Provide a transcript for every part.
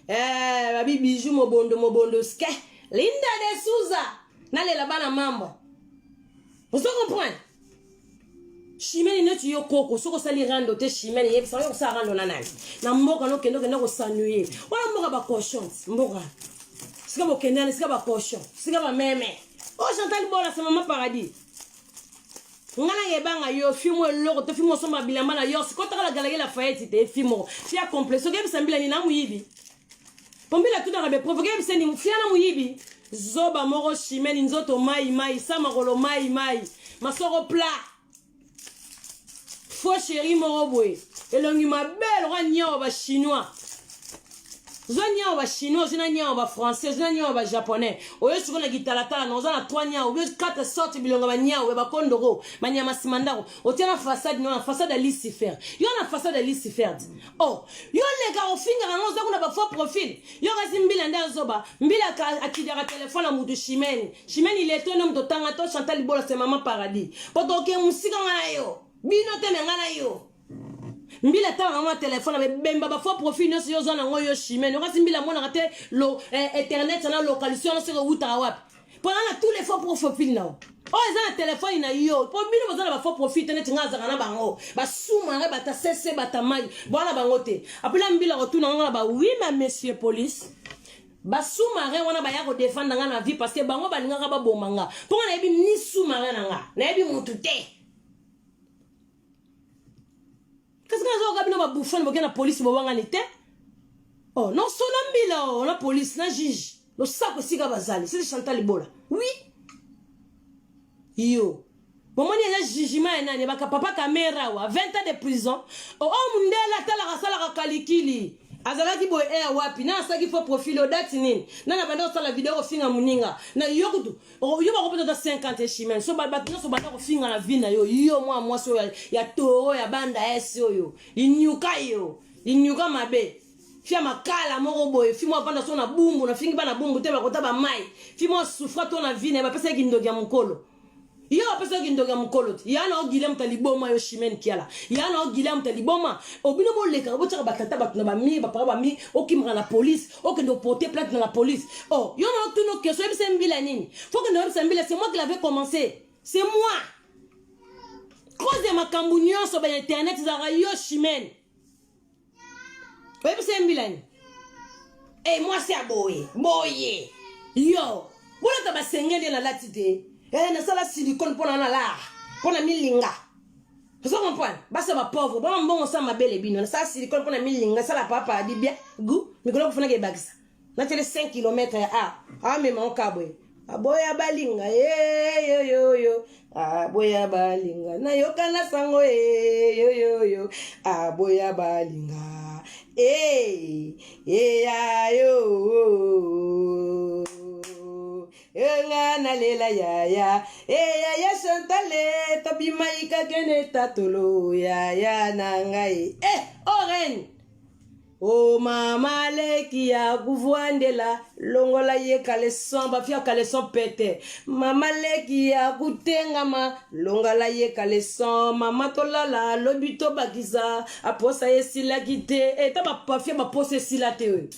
Eh, babi bijou mobondo mobondo ske Linda de Souza nalela bana membre. Ozo comprendre? Chimene neti yo koko soki osali rando te Chimene yebisa yo kosala rando na nani? Na mboka no kende okende kosanuye. Wana mboka ba cochons, mboka. Sika bokende wana sika ba cochons, sika ba meme. Oh Chantal Bola c'est maman paradis. Nga na yebanga yo fi mo eloko to fi mo somba bilamba na yo sikotaka la galerie la fayette te fi moko fi ya complexe soki yebisa mbila nini na moyibi po mbila atunaka be provoke yebisa nini fi na moyibi zoba moko chimene nzoto mai mai sa makolo mai mai masoko plat faux chéri moko boye elongi mabe lokola niawa ba chinois zwa niawa ba chinois ozwi na niawa ba français ozwi na niawa ba japonais oyo sikoyo na kitalatala na oza na 3 niawa obi 4 sorte bilonga ba niawa ya bakondoko banyama nsima ndako otia na façade no na façade ya lucifer yo na façade ya lucifer ti oh yo leka ofingaka yango oza kuna ba faux profil yo kasi mbila nde azoba mbila akidaka telefone ya mutu chimene chimene ileto nde moto otanga to chantal libola se mama paradis po toke mosika nga na yo bino te me nga na yo mbila atalaka mwa telefone abebemba ba faux profil nyonso yo oza nango yo chimene okasi mbila amonaka te lo eh, internet na localisation wana soki ewutaka wapi mpo na na tous les faux profil na yo oyo eza na telefone na yo mpo bino boza na ba faux profil te neti ngai azalaka na bango basumare bata sese bata mai bwana bango te apela mbila kotuna ngo na ba oui ma monsieur police ba sous-marin wana baya kodefendre nga na vie parce que bango balingaka baboma nga mpo nga nayebi ni sous-marin na nga nayebi mutu te kasi nga nazokoka bino babouffon boke na polise bowangani te oh non sona mbila oh, na polise na juge losako esika bazali sisi chantal libola oui yo bomoni eza jugement ya nani baka papa kamera wa 20 ans de prison oh, oh mundele atalaka asalaka kalikili azalaki boye eya wapi na asalaki faux profil odati nini na na banda kosala video kofinga moninga na yo kutu yo bakopesa ata 50 chimene so bato nyonso banda kofinga na vie na yo yo mwa mwasi oyo ya toro ya banda esi oyo linyuka yo linyuka mabe fia makala moko boye fi mwa avanda so na bumbu nafingi bana bumbu te bakota bamai fi mwa souffra to na vie na ye bapesaki kindoki ya mokolo yo bapesaki kindoki ya mokolo te ya na ogile moto ya liboma yo chimene kiala ya na ogile moto ya liboma obino bolekaka botyaka batata bato na bamire bapaka bamire okimaka na police okende oporte plainte na la police oh yo na otuna question oyebisa mbila nini fo kende oyebisa mbila c'est moi qui l'avais commencé, c'est moi cause ya makambo nyonso ba internet ezalaka yo chimene oyebisa ye mbila nini e mwasi ya boye boye yo bolata basenge nde nalati te e nasala silicone mpo na nalar mpo na milinga ozo comprendre basi ya bapauvre bona mbongo osala mabele bino nasala silicone mpo na milinga sala papa adi bien gu mikolo kofunaka ebakisa natiele 5 km ya a amema ngo kabwe aboya balinga yeyoyoyo aboya balinga nayokana sango yeyoyoyo aboya balinga e eyayo enga nalela yaya eyaya chantale tobima ikakene tatolo yaya na ngai e eh, oren O oh, mama leki ya kuvuandela longola ye kaleson bafia kaleson pete mama leki ya kutengama longola ye kaleson mama tolala lobi tobakisa aposa esilaki te eta eh, bafia baposa esila te oyo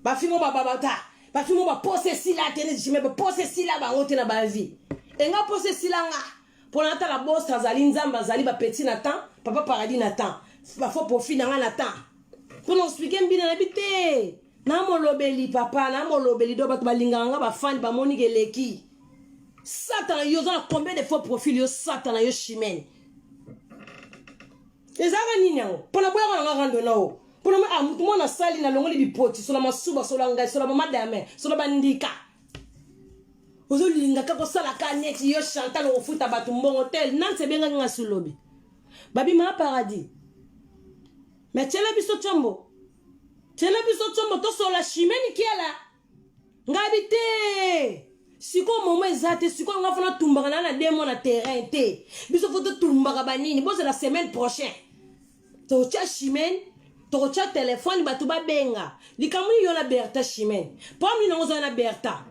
bafingo bababata bafingo baposa esila te neti jime baposa esila bango te na bavi enga posa esila nga mpo natala bosa azali nzambe azali bapeti na temps papa paradis na temps bafo profit na nga na temps mpo na explike mbina nayebi te namolobeli papa namolobeli do bato balingaka nga bafani bamoni keleki satana yo oza na combien de faux profil yo satana yo chimene ezalaka nini yango mpo na boyaka na nga rando na o mpo na ah, motu mwana asali nalongoli bipoti sola masuba sola ngai sola mama dame sola bandika ozolinga kaka osala ka neti yo chantal okofuta bato mbongo te nansi ebengaki nga sulobi babima paradis me tiela biso tiombo tiela biso tiombo tosola chimeni kiala ngabi te sikoyo momo eza te sikoyo nga fona tumbaka na na demo na terrain te biso fo totumbaka banini bozela semaine prochaine tokotya chimene tokotya telefone bato babenga likambo nini yo na berta chimene mpo nini yango ozala na berta.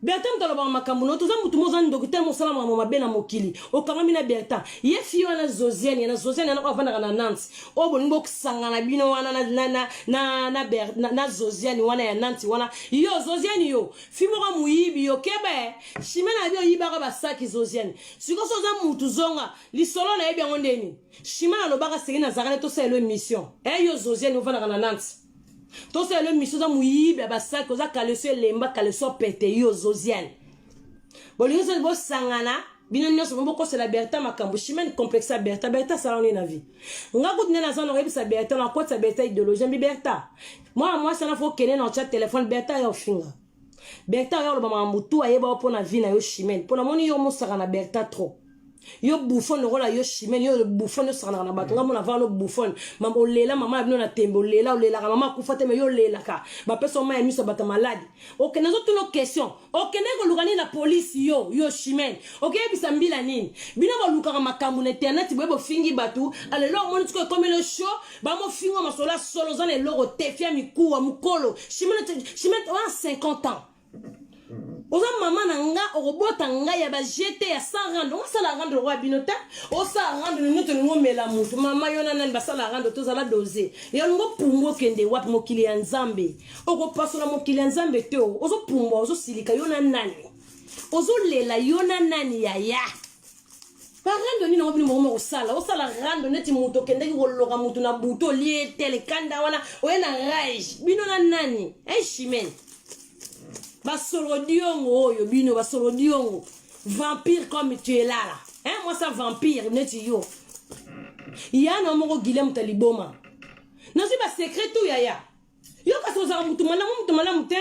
Bertin moto alobaka makambo na toza motu moza ndoki te mosala makambo mabe na mokili okangami na Bertin ye fille wana Zosiane yana Zosiane yana oyo avandaka na Nantes oyo bolingi bosangana bino wana na, na, na, na, na, Ber, na, na Zosiane wana ya Nantes wana yo Zosiane yo fi moko moyibi yo keba eh. Chimene na bi oyibaka basaki Zosiane sikoyo so oza mutu zonga lisolo nayebi yango ndeni Chimene alobaka senge nazalaka ne tosala émission eh yo Zosiane ovandaka na Nantes tosala yo mission oza moyibi ya basaki oza kaleso elemba kaleso pete yo zoziane bolingi soki bosangana bino nyonso bokosela bertin makambo chimene complexe ya bertin bertin asala nini na vie nga kutu nde naza nakoyebisa bertin nakotisa bertin idéologie mbi bertin mwana mwasi wana fo okende na otya telefone bertin aya ofinga bertin aya oloba makambo tu ayeba yo mpo na vie na yo chimene mpo namoni yo mosaka na bertin trop yo bouffon lokola yo chimene yo bouffon osakanaka na bato nga mona vano bouffon mama olela mama na bino na tembe olela olelaka mama akufa te me yo olelaka bapesa yo mai ya miso ya bato maladi okende ozotuna question okende koluka nini na polisi yo yo chimene okeyebisa mbila nini bino bolukaka makambo na internet boye bofingi bato alelo omoni sikoyo ekomeli show bamofinga masolo ya solo oza na eloko te fia mikuwa mokolo chimene chimene oya 50 ans oza mama na nga okobota ngai ya bajete ya 100 rand osala rand lokola bino te osala rand nini tolingi omela motu mama yo na nani basala rand tozala dose ya olingi opumbwa okende wapi mokili ya nzambe okopasola mokili ya nzambe te ozopumbwa ozosilika yo na nani ozolela yo na nani yaya barando nini yango bino moko kosala osala rando neti moto okendaki koloka moto na butu olie tele kanda wana oye na rage bino na nani e chimene basolo diongo oyo bino basolo diongo vampire comme tu es là là hein moi ça vampire neti yo ya na moko gile moto liboma nazwi basecret tu yaya yo kasi ozalaka motu malamu motu malamu te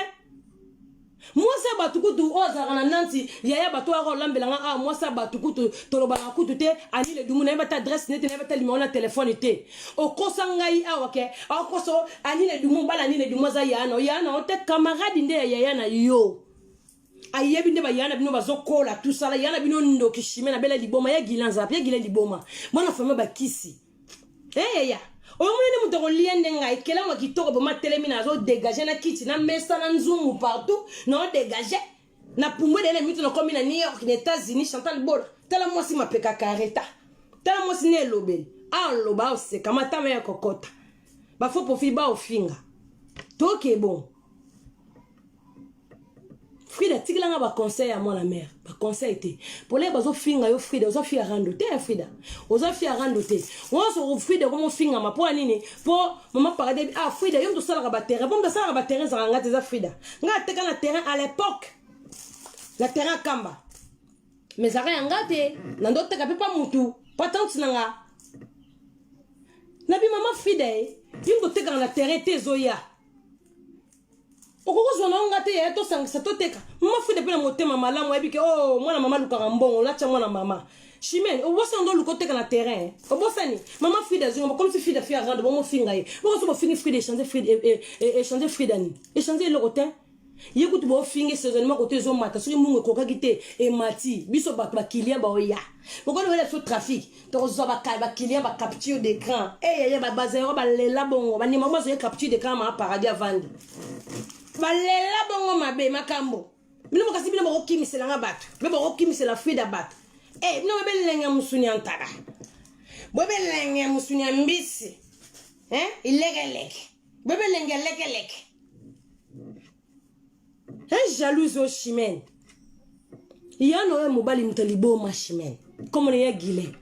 mwasi ya bato kutu oyo azalaka na nanti yaya bato oyo olambela nga awa mwasi ya bato kutu tolobanaka kutu te anile dumu nayeba ta adresse nete nayeba ta limero na telefone te okosa ngai awa ke akosa anile dumu bala anile dumu aza yaya na yaya na yo te camarade nde ya yaya na yo ayebi nde bayaya na bino bazokola tusala yaya na bino ndoki chime na bela liboma ya gilan zapi ya gilan liboma mwana fama bakisi eyaya omoni nde moto akolia nde ngai ekelamu ya kitoko boma atelemi na azodegage na kiti na mesa na nzungu partout na odegage na pumbwe dele mito nakomi na new york na états-unis chantal bola tala mwasi mapeka kareta tala mwasi ne elobeli aloba oseka matama ya kokota bafo profil baofinga toke bon Frida tikela nga ba conseil ya mwana mère ba conseil te pole bazofinga yo Frida oza fille ya rando te ya Frida oza fille ya rando te onso Frida komo fingama po nini po mama paradis ah Frida yo moto osalaka ba terrain po moto asalaka ba terrain ezalaka nga te eza Frida nga ateka na terrain à l'époque na terrain kamba mais ezalaka ya nga te na ndo teka pe pa mutu pa tante na nga nabi mama Frida ye yo moto otekaka na terrain te ezoya okoki kozwa na yo nga te yaya tosangisa toteka mama frida mpe na motema malamu ayebi ke o oh, mwana mama alukaka mbongo natya mwana mama chimene obosani ndo oluka oteka na terrain obosani mama frida azonga bakomisi frida fi arande bomofinga ye bokoso bofingi frida echange frida echange frida nini echange eloko te ye kutu bofingi saisonnement kote ezomata soki mbongo ekokaki te emati biso bato bakilia baoya bokoni oyela biso trafic tokozwa baclient bacapture d'écran eyeye eh, bazairo balela bongo bandima bango bazoye capture d'écran maa paradis avandi balela bongo mabe makambo bino bokasi bino bokokimisela nga bato mpe bokokimisela frida bato e eh, bino bobelenge ya mosuni ya ntaba bobelenge ya mosuni ya mbisi eh, ilekeleke bobelenge ya lekeleke un jalouse oyo chimene ya na oyo mobali moto liboma chimene komona ya guilin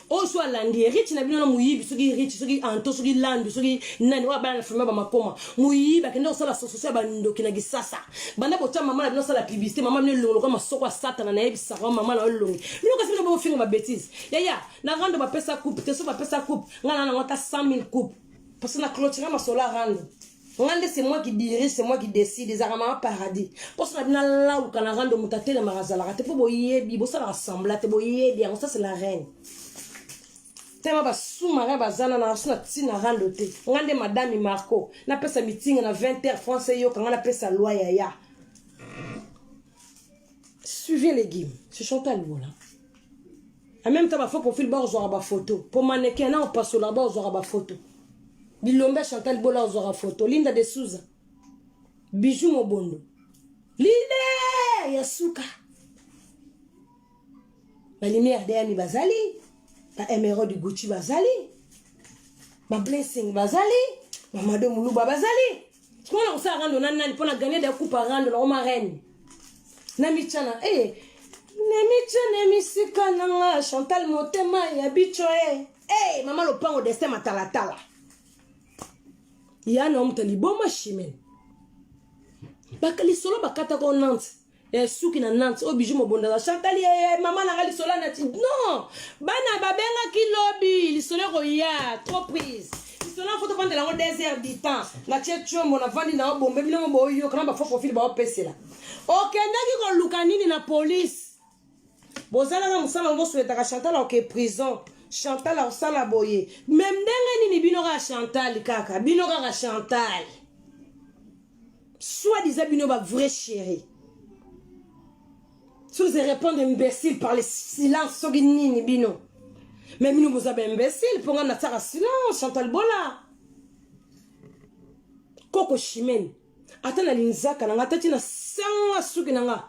oyo so alandi ye riche na bino na moyibi soki riche soki anto soki landu soki nani oyo abala na filme bamakoma moyibi akende kosala sososo ya bandoki na kisasa banda botya mama na bino asala publicité mama bino elongo lokola masoko ya satana nayebisaka mama na yo elongi bino kasi bino bofinga babétise yaya na rando bapesa coupe te so bapesa coupe ngai na nango ata 100 000 coupe parce que na clôture masolo ya rando nga nde c'est moi qui dirige c'est moi qui décide ezalaka mama paradis mposo na bino alauka na rando moto atelemaka azalaka te mpo boyebi bosalaka sembla te boyebi yango ça c'est la reine tema basous-marin baza na naso na ntina rando te nga nde madame marco napesa mitinga na 20 heures français yoka nga napesa loi yaya suivez les guimes c'est chantal bola en même temps bafaux profil baozwaka bafoto mpo mannequin na opasolaka baozwaka bafoto bilombe ya chantal bola ozwaka foto linda de souza bijou mobondo leader Lumière ya suka. Ba lumière deyami bazali, ba emeraude Gucci bazali, ba blessing bazali, ba mado muluba bazali. Sikoyo na kosala rando na nani pona gagner da coupe rando na oma reine. Na michana eh na michana misika na nga Chantal motema ya bicho eh. Eh mama lopango destin matalatala. Ya na moto liboma chimene. Baka lisolo bakata ko Nantes. Eh, suki na Nantes oyo bijou mobonda za Chantal ye eh, mama na nga lisolo na ti non bana babengaki lobi lisolo ekoya trop prise lisolo na foto vandela yango 2 heures du temps na tie tshombo na vandi na obombe bino mo boyoka na ba faux profil baopesela okendaki koluka nini na police bozalaka mosala yango bosuetaka Chantal oke prison Chantal akosala boye meme ndenge nini bino kaka Chantal kaka bino kaka Chantal Soit disant bino ba vrai chéri. Soki se répondre imbécile par le silence soki nini bino. Mais bino boza ba imbécile mpo nga natiaka silence Chantal Bola. Koko Chimène ata na linzaka na nga ata ti na sanga suki na nga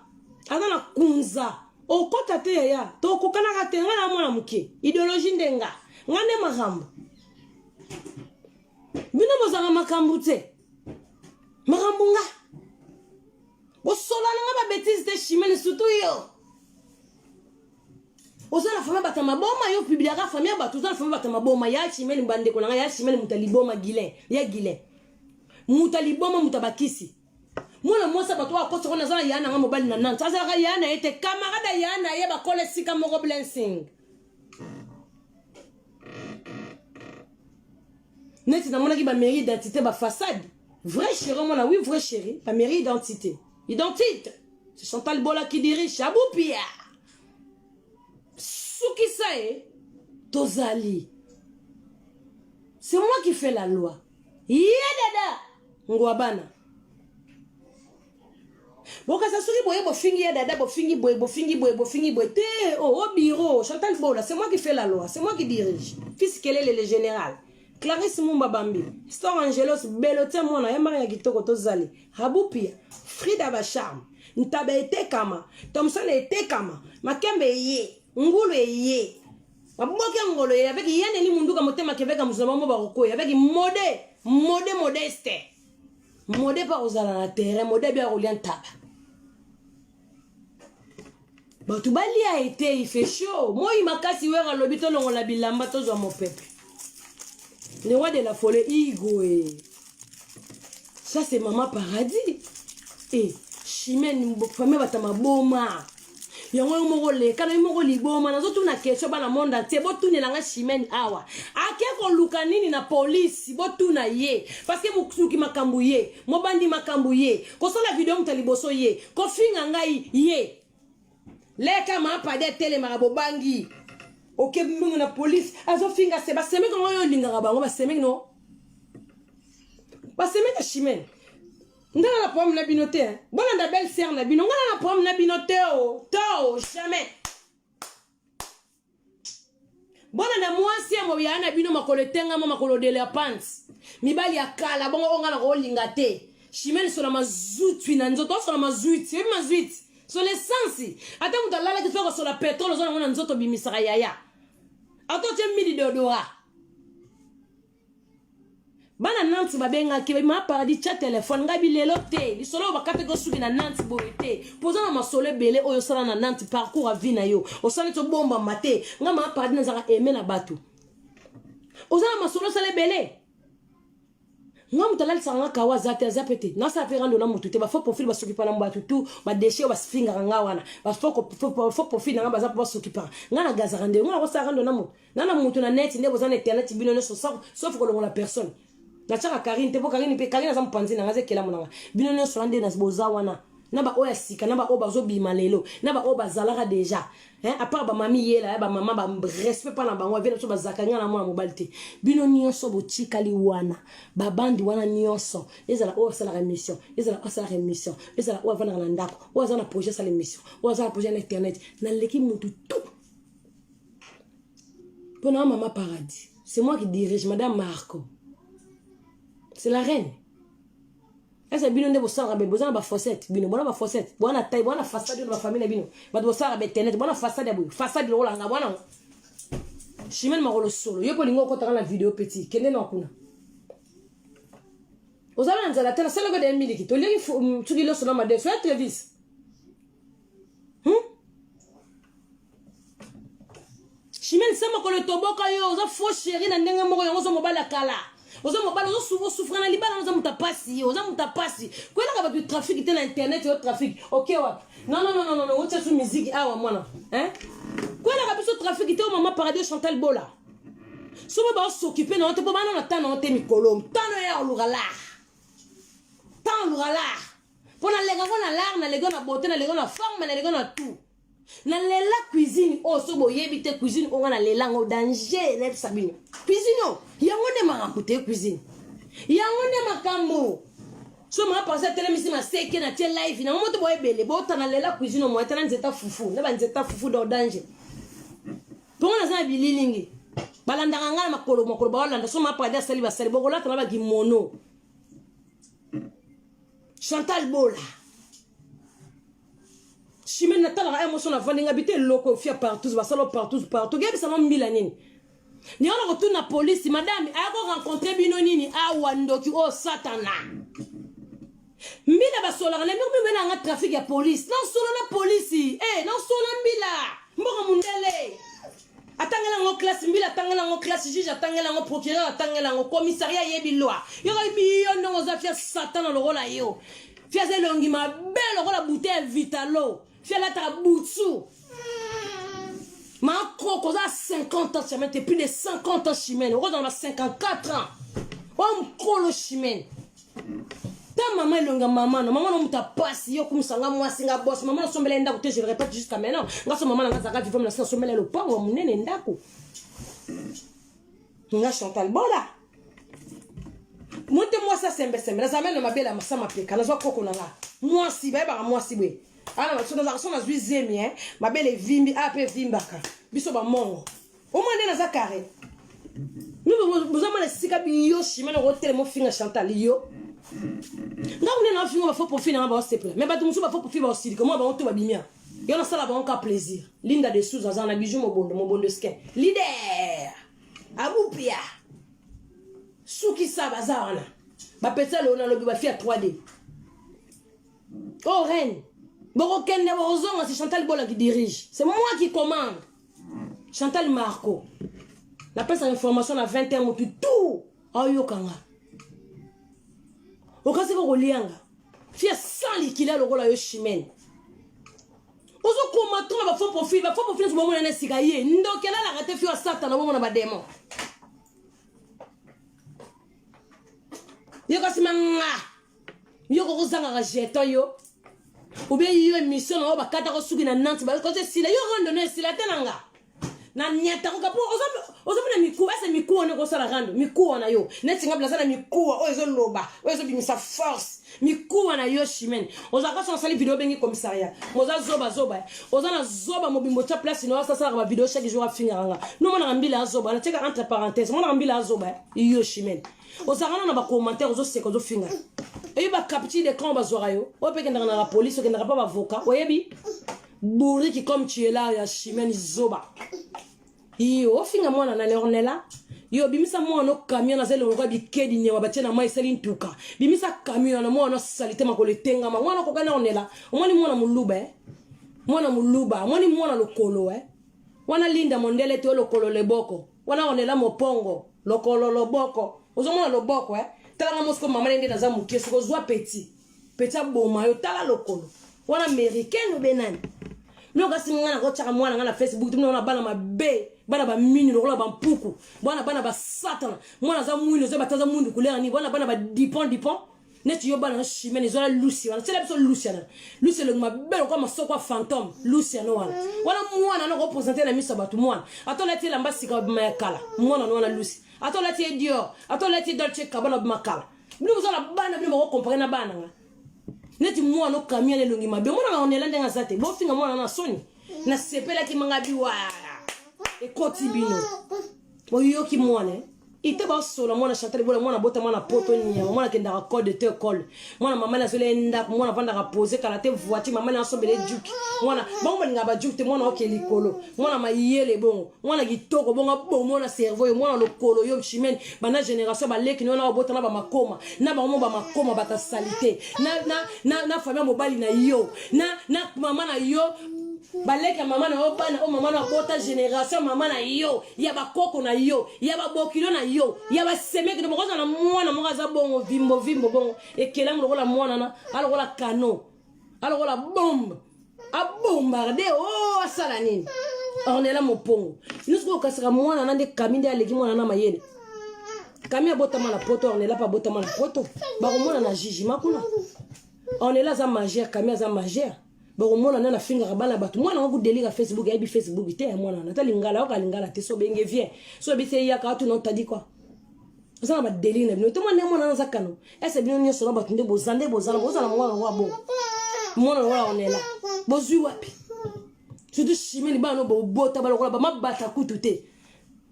ata na kunza okota te yaya tokokanaka te nga na mwana moke idéologie nde nga nga nde makambo bino bozalaka makambo te makambo nga bosola na nga babetise te chimene surtout yo oza na famille bato ya maboma yo publiaka famille ya bato oza na famille bato ya maboma ya chimene bandeko na nga ya chimene moto ya liboma guilin ya guilin moto ya liboma moto ya bakisi mwana mwasi ya bato oyo akotisa wana aza na ya na nga mobali na nante azalaka ya na ye te camarade ya na ye bakola esika moko blessing neti namonaki ba mairie identité ba façade vrai chéri omona oui vrai chéri ba mairie identité identité c'est Chantal Bola qui dirige Aboupia sukisa ye tozali c'est moi qui fais la loi ye dada ngwabana bokasa soki boye bofingi ya dada bofingi boye bofingi boye bofingi boye te oh, au bureau Chantal Bola c'est moi qui fais la loi c'est moi qui dirige fils Kelele le général Clarisse Mumba Bambi Stor Angelos Belotia mwana ya mari ya kitoko tozali Habupia Frida Bacharme ntaba etekama Thomson etekama makembe eye ngulu eye maboke ngolo ye avec yeneni munduka motema keveka mozuna bango bakokwea avec mode mode modeste mode mpe akozala na terrain mode abi akolia ntaba bato balia ete ife chaud moi makasi wera alobi tolongola bilamba tozwa mopepe le roi de la folie igoe ça c'est mama paradis e eh, chimene famille bato maboma yango yo moko leka na yo moko liboma nazotuna question bana monde entier botunela nga chimene awa ake koluka nini na polisi botuna ye parce que mosuki makambo ye mobandi makambo ye kosala video moto ya liboso ye kofinga ngai ye leka mapadi atelemaka bobangi oke mbongo na polisi azofinga se basemeki yango oyo olingaka bango basemeki no basemeki ya chimene nga na problème na bino te bolanda belle sœur na bino nga na problème na bino te o to o jamais bolanda mwasi ya moyaya na bino makolo etengama makolo de la pante mibali ya kala bongo oyo nga na kolinga te chimene sola mazutwi na nzoto osola mazwiti oyebi mazwiti sola esansi ata moto alalaki soki kosola petrole oza nango na nzoto obimisaka yaya ata otie mili deodora bana nantes babengaki ma paradis tya telefone ngai bilelo te lisolo oyo bakataki osuki na nantes boye te mpo oza na masolo ebele oyo osala na nantes parcours ya vie na yo osala neti obombama te ngai ma paradis nazalaka aime na bato oza na masolo osala ebele nga moto alalisaka nga kawa aza te aza pe te nasala mpe rando na motu te bafaux profil basokipa na bato tu badeshe oyo bafingaka nga wana bafaux profil na nga baza mpo basokipaka nga na gazaka nde nga nakosala rando na motu na na mutu na net nde boza na internet bino nyonso sauf kolongola personne natiaka karine te mpo karine mpe karine aza mopanzi na nga aza ekelamu na nga bino nyonso wana nde boza wana na baoyo ya sika na baoyo bazobima lelo na baoyo bazalaka deja hein, à part bamami yela ya bamama barespect mpa na bango avie na biso bazalaka nga na mwana mobali te bino nyonso botikali wana babandi wana nyonso ezala oyo asalaka émission ezala oyo asalaka émission ezala oyo avandaka na ndako oyo aza na projet asala émission oyo aza na projet na internet naleki mutu tout Pour na maman paradis. C'est moi qui dirige, Madame Marco. C'est la reine. Ese bino nde bosalaka be boza na ba fossette bino bona ba fossette bona taille bona façade na ba famille na bino bato bosalaka be internet bona façade ya boye façade lokola nga bona Chimène makolo solo yo mpo olingi okotaka na video petit kende na kuna ozala na nzala te nasalaki de miliki toliaki soki loso na madeso ya Travis hmm? Chimène se mokolo etoboka yo oza faux chéri na ndenge moko yango oza mobali ya kala oza mobali osouffra na libala oza moto ya pasi oza moto ya pasi koyelaka bato trafic te na internet yo trafic oke wapi non non non non otia su musique awa mwana hein koyelaka biso trafic te o mama paradis Chantal Bola soki baosokipe na yo te mpo bana na tano yo te mikolo tano ya oluka lar tano oluka lar mpo naleka ngo na lar naleka na beauté naleka na forme naleka na tout nalela cuisine oyo so boyebi te cuisine oyo nga nalela yango danger nayebisa bino cuisine oyo yango nde makambo te cuisine yango nde makambo so mama parti atelemisi maseke na tie live nango moto boyebele bota nalela cuisine oyo moyete na nzeta fufu na banzeta fufu do danger mpongo naza na bililingi balandaka ngai na makolo makolo baolanda so mama parti asali basali bokolata na bakimono chantal bola Chimene natalaka ya moso navandi nga bite eloko ofia partout basala partout partout kebisa no mbila nini ndenge na kotuna polisi madame aya ko rencontre bino nini awa ndoki oyo satana mbila basolaka na miko mibena nga trafic ya polisi nasola na polisi eh nasola mbila mboka mundele atangela yango classe mbila atangela yango classe juge atangela yango procureur atangela yango commissariat ayebi loi yoka biyo ndongo oza fia satana lokola yo Fille aza elongi mabe lokola bouteille ya vitalo. Fille alataka butsu. Ma koko oza 50 ans Chimène, t'es plus de 50 ans Chimène. Okozala na 54 ans. Oyo mokolo Chimène. Ta mama elongi ya mama na mama na moto apasi yo okumisa nga mwasi nga boss mama nasombela ye ndako te je le répète jusqu'à maintenant nga so mama na nga azalaka vivant na si nasombela ye lopango ya monene ndako nga Chantal Bola mote mwasi asembesembe nazala meme na mabele ya masa mapeka nazwa koko na nga mwasi bayebaka mwasi boye ana nazalaka so nazwi zemi eh mabele evimbi a mpe evimbaka biso bamongo omwa nde naza carré boza mwana esika biyo shima na kotelema ofinga chantal yo nga kuna na ofinga bafaux profil nanga baosepela mais bato mosusu bafaux profil baosilika mwa bango to babimia yo nasala bango ka plaisir linda de souza aza na bijou mobondo mobondo skin leader abupia sukisa baza wana bapesa lelo nalobi bafi ya 3d oh reine bokokende bokozonga c'est chantal bola qui dirige c'est moi qui commande chantal marco napesaka information na 20 heure motu tout aoyokanga okasi kokolianga fia sans likila lokola yo chimene ozokoma to na bafaux profil bafaux profil nyonso bomona na esika ye ndoki alalaka te fio ya satana bomona bademon yo kasi manga yo kokozangaka jeton yo obe yo émission na yo bakataka suki na nanti bakosi esila yo rando no esila te na nga na nyatakoka mpo oza mpe na mikuwa ese mikuwa nde okosala rando mikuwa na yo neti nga naza na mikuwa oyo ezoloba oyo ezobimisa force mikuwa na yo chimene ozalaka so nasali video obengi commissariat oza zoba zoba oza na zoba mobimbo otya place na yo asasalaka bavideo chaque jour afingaka nga nomonaka mbila azoba natiaka entre parenthèse monaka mbila azoba yo chimene ozalaka na na bacommentaire ozoseka ozofinga eyi bacapture d'écran bazwaka yo oyo mpe ekendaka na la police okendaka mpa bavocat oyebi bourriki comme tu es là ya chimene zoba yo ofinga mwana nani ornela yo bimisa mwana camion naza elongo kwa bikedi nyama batie na mai esali ntuka bimisa camion na mwana salite makolo etengama mwana okoka na ornela omoni mwana moluba eh? mwana moluba omoni mwana lokolo eh? wana linda mondele te lokolo leboko wana ornela mopongo lokolo loboko ozomona loboko eh? talanga mosiko mama nde naza mokie soki ozwa petit petit aboma yo tala lokolo wana américaine obe nani no kasi ngai nakotyaka mwana ngai na facebook te mona bana mabe bana bamini lokola bampuku bwana bana basatana mwana aza mwindu oza bata aza mwindu kulera nini bwana bana badipon dipon neti yo bana na chimene ezwala lusi wana tiela biso lusi wana lusi elongi mabe lokola masoko ya fantome lusi yano wana wana mwana no kopresente na miso ya bato mwana ata olati elamba sika babima ya kala mwana no wana lusi ata olati ye dior ata olati ye dolce kabana babima kala bino boza na bana bino bako compare na bana nga neti mwana okamia na elongi mabe omonaka onela ndenge aza te bofinga mwana na soni nasepelaki manga biwa ekoti bino boyoki mwana eh? Ite basola mwana Chantal Bola, mwana bota mwana poto nyama, mwana kendaka code te école, mwana mama na zole ndako, mwana vandaka pose kala te voiture, mama na sombele juki, mwana bango balinga ba juki te, mwana oke likolo, mwana mayele bongo, mwana kitoko bongo bomo na cerveau yo, mwana lokolo yo chimene, bana génération baleki no na obota na ba makoma, na bango ba makoma bata salite, na na na na famille mobali na yo, na na mama na yo baleki ya mama na yo bana oyo mama na abota génération mama na yo ya bakoko na yo ya babokilo na yo ya basemeki no bokozala na mwana moko aza bongo vimbo vimbo bongo ekelamu lokola mwana na alokola kano alokola bombe abombarde o oh, asala nini ornela mopongo bino soki okasaka mwana na nde kami nde aleki mwana na mayele kami abotama na poto ornela mpe abotama na poto bakomona na jugement kuna ornela aza majeur kami aza majeur bakomona nani afingaka bana bato mwana yango kudelika facebook ayebi facebook te ya mwana wana ata lingala ayoka lingala te so obenge vien so obisi eyaka atuna otadi kwa oza na badelire na bino te mwana mwana wana aza kano ese bino nyonso na bato nde boza nde bozala bozala mwana yango abongo mwana lokola onela bozwi wapi surtout chimene bana no bobota balokola bamabata kutu te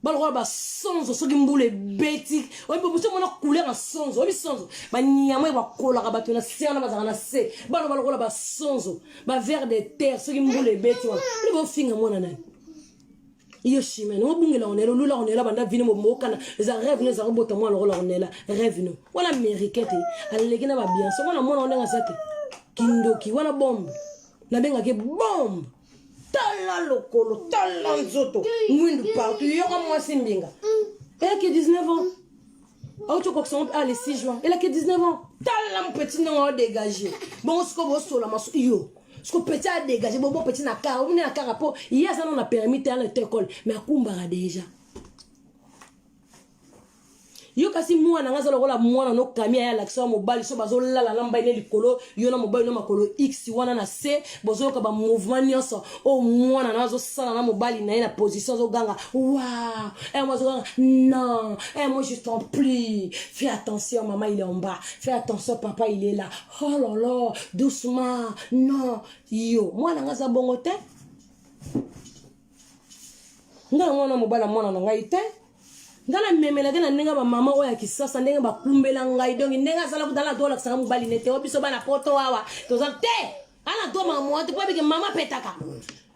balokola basonzo soki mbula ebeti oyebi mona couleur ya sonzo oyebi sonzo banyama oyo bakolaka bato na se wana bazalaka na se bana balokola basonzo ba ver de terre soki mbula ebeti wana nde bofinga mwana nani yo chimene obungela onela olula onela banda vino mokana eza rêve no eza kobota mwana lokola onela rêve no wana américain te aleki na babianso wana mwana ndenge aza te kindoki wana bombe nabengaki bombe tala lokolo tala nzoto mwindu partout yoka mwasi mbinga elaki 19 ans auti okokisa ngo ah, le 6 juin elaki 19 ans tala petit ndenge odégage bongo sikoyo bosola maso yo siko petit adégage bobo petit na kara omoni na kara mpo ye aza nano na permis te ana école mais akumbaka déjà yo kasi mwana nga aza lokola mwana no kami aya alakisa wa mobali so bazolala na mbai ne likolo yo na mobali na makolo x wana na se bozoyoka ba mouvement nyonso oyo mwana na azosala na mobali na ye na position azoganga wow eh, moi azoganga non eh, moi je t'en prie fais attention maman il est en bas fais attention papa il est là oh là là doucement non yo mwana nga aza bongo te nga na mwana mobali ya mwana na ngai te nga namemelaki na ndenge bamama oyo ya kisasa ndenge bakumbela ngai donk ndenge azala kutala to olakisaka mobali nete o biso bana poto awa toza te ana to mama te po ebike mama apetaka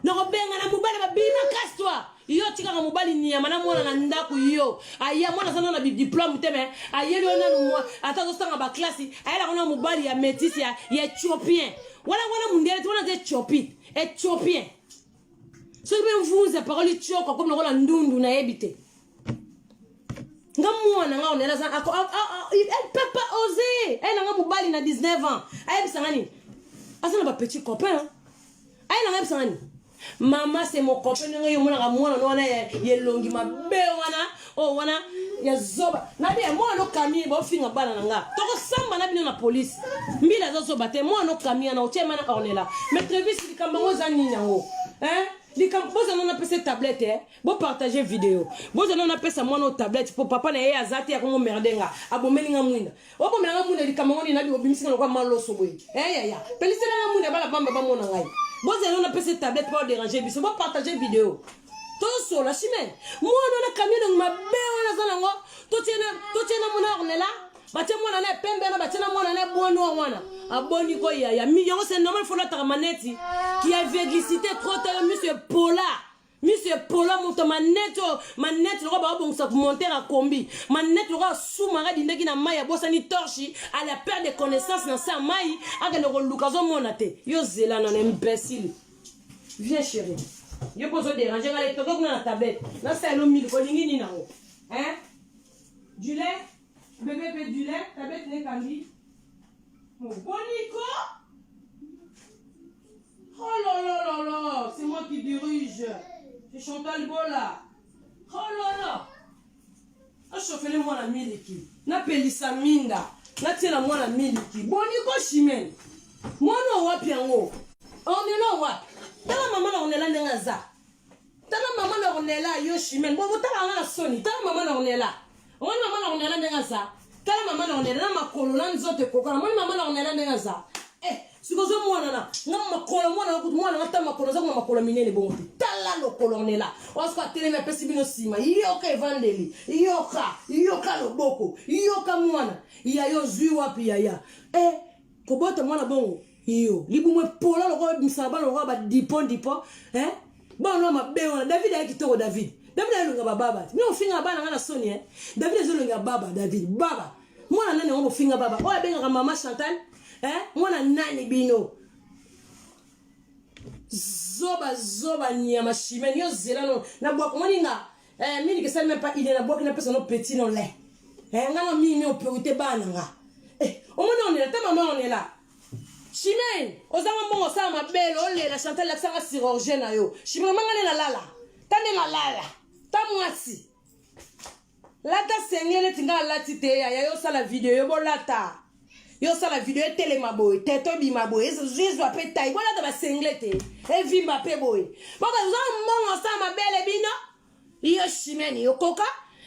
nakobengana mobali babima casse toi yo tikaka mobali nyama na mwana na ndako yo aya mwana aza nano na diplome te me ayeli yo nanu mwa ata azosanga baklasi ayelaka na mobali ya métis ya éthiopien wana wana mundele te wana aza éthiopie éthiopien soki mpe mvunza parole tioko akomi lokola ndundu nayebi te nga mwana nga onela aza elle peut pas oser aye nanga mobali na 19 ans ayebisa nga nini aza na bapetit copain aye nanga ayebisa nga nini mama c'est mon copain ndenge yo omonaka mwana no wana ya elongi mabe wana oyo oh, wana ya zoba nabi ya mwana nokami bofinga bana na nga tokosamba na bino na polise mbila aza zoba te mwana nokami wana otie mana ornela mais trevis likambo yango eza nini yango hein likambo bozala napesa tablette eh? bopartage video bozala napesa mwana oyo tablette mpo papa na ye aza te akomo merde nga abomeli nga mwinda obomela nga mwinda likambo yango nini nabi obimisi nga lokola maloso boye eh yaya pelisela nga mwinda bana bamba bamona ngai bozala napesa tablette mpo oderange biso bopartage video tozosola chimene mwana wana kamio mabe wana aza nango totie na mona ornela batie mwana na pembe wana batie na mwana na bois noir wana aboni ko yaya yango c'est normal faut lataka maneti qui aveuglicité trop tayo miso epola miso epola moto maneti oyo maneti lokola baobongisa monter ya kombi maneti lokola sumaka adindaki na mai abosani torche à la perte de connaissance na se ya mai akende koluka azomona te yo zela nano imbécile viens chérie yo mpo ozoderange ngai etoke kuna na tablette nasala elo miliko olingi nini yango hein du lait bébé mpe du lait tablette nekangi boniko oh là là là là c'est moi qui dirige c'est Chantal Bola oh là là ashofele mwana miliki napelisa minda natiela mwana miliki boniko chimene mwana owapi yango ornela owapi tala mama na ornela ndenge aza tala mama na ornela yo chimene botala nga na soni tala mama na ornela omoni mama na ornela ndenge aza tala mama na ornela na makolo na nzoto ekokana omoni mama na ornela ndenge aza eh. Sikoyo ozomonana nga makolo mwana kutu mwana nga ta makolo aza kuna makolo minene bongo te. Tala lokolo Ornella. Oyo sikoyo atelemi apesi bino nsima. Yoka evandeli. Yoka. Yoka loboko. Yoka mwana. Yaya ozwi wapi yaya? Eh, kobota mwana bongo. Yo, libumu epola lokola misala bana lokola ba dipon dipon. Eh? Bana na mabe wana. David aye kitoko David. David aye longa ba baba. Bino ofinga bana nga na soni eh. David azolonga baba David. Baba. Mwana nani yango bofinga baba? Oyo abengaka mama Chantal? Eh? Mwana nani bino? Zoba zoba nyama chimene yo zela no na bwako moni nga eh mini kesali même pas il est na bwaki na pesa no petit no lait. Eh nga na mini mi priorité bana nga. Eh omoni on est là ta maman on est là. Chimene ozanga mbongo osala mabele olela Chantal lakisanga chirurgien na yo. Chimene manga nde na lala. Ta nde na lala. Ta mwasi. Lata sengle neti nga alati te yaya yo sala video yo bolata yo sala video etelema boye teto ebima boye ezwa pe tai bolata ba sengle te evimba pe boye boka oza mbongo osala mabele bino yo chimene yokoka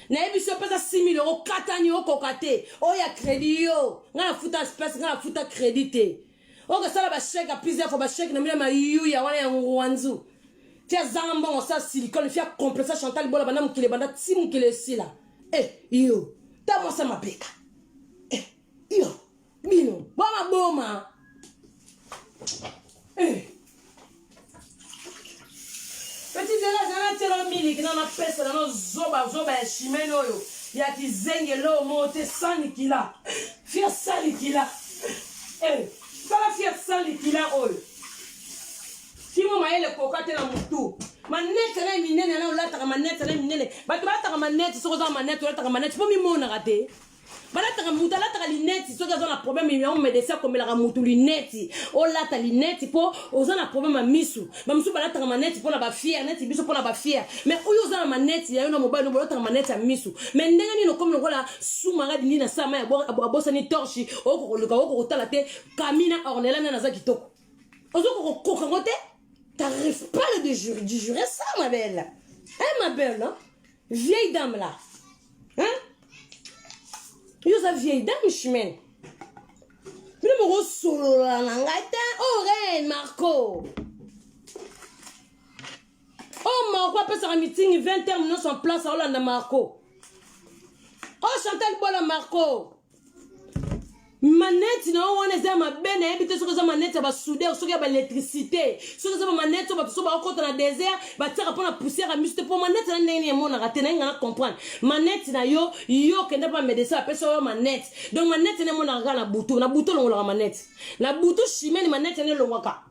nayebi so opesa 6000 euro katani okoka te oyo ya crédit yo nga nafuta space nga nafuta crédit te okosala bachèque ya plusieurs fois bachèque na bino mayuya wana ya ngwanzu ti azanga mbongo sa silicone fi acomplexa chantal bola banda mokili ebanda ti mokili esila e eh, yo ta mwasi ya mapeka eh, yo bino boma boma eh. Petit zela zela tiela miliki na napesa na no zoba zoba ya chimene oyo ya kizenge loo moo te sans likila fier sans likila eh, tala fier sans likila oyo kimo mayele koka te na mutu manete na minene na olataka manete na minene bato balataka manete soki oza manete olataka manete mpo mimonaka te balataka moto alataka lineti soki aza na problème yango medecin akomelaka motu lineti olata lineti mpo oza na problème ya misu bamosusu balataka maneti mpo na bafiere neti biso mpo na bafiere mais oyo oza na maneti ya yo na mobali no bolataka maneti ya misu mais ndenge nini okomi lokola sumara dindi na sama abosani torche okokoluka okokotala te kamina ornela nani aza kitoko ozokokokoka ngo te t'arrives pas le digérer ça ma belle hein ma belle hein? Vieille dame là. Hein? Yo za vieille dame chimène. Bino moko solola na ngai te. Oh reine Marco. Oh Marco apesaka meeting 20 heures nyonso en place aolanda Marco. Oh Chantal Bola Marco. Manette na yo wana eza mabe nayebi te soki eza manette ya basouder soki ya baélectricité soki eza bamanette oyo bato so bakokota na désert batiaka mpo na poussière ya miso te mpo manette na ndenge nini emonaka te naye nga na comprendre manette na yo yo okenda mpo bamedecin bapesa yo manette donc manette na emonaka kaka na butu na butu olongolaka manette na butu chimene manette na elongwaka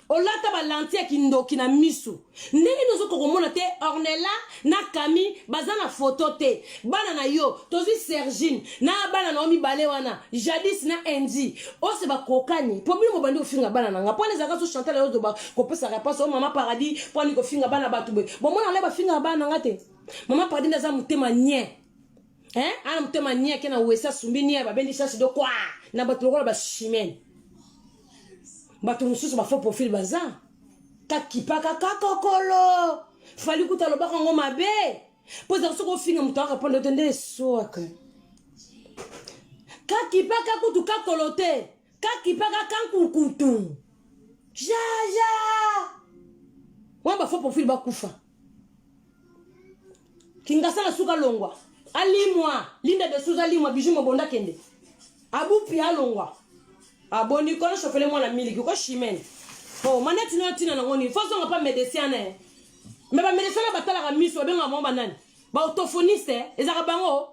Olata ba lentille ya kindoki na misu. Ndenge nini ozokoka komona te Ornella na Camille baza na photo te. Bana na yo tozwi Sergine na bana na yo mibale wana Jadis na Andy. Ose bakokani po bino bobandi kofinga bana na nga. Po wana ezalaka so Chantal ayo zoba kopesa réponse o mama paradis po ani kofinga bana bato boye. Bomona le bafinga bana na nga te. Mama paradis nde aza motema nien. Hein? Ana motema nien ke na wesa sumbi nien babendi chasse do kwa na bato lokola ba chimene. Bato mosusu ba faux profil baza. Kakipaka kakokolo. Fali kuta alobaka yango mabe. Po ezalaka soki ofinga moto arepondre te nde eswaka. Kakipaka kutu kakolo te. Kakipaka kankukutu. Jaja. Wana ba faux profil bakufa. Kingasana suka longwa. Alimwa. Linda de Souza alimwa. Bijou Mobonda kende. Abupi alongwa. Aboni kono chauffele mwana miliki ko chimene. Oh, maneti nayo tina nango nini? Faut zonga pa médecin na. Mais ba médecin na batalaka miso babengaka bango banani? Ba orthophoniste ezalaka bango.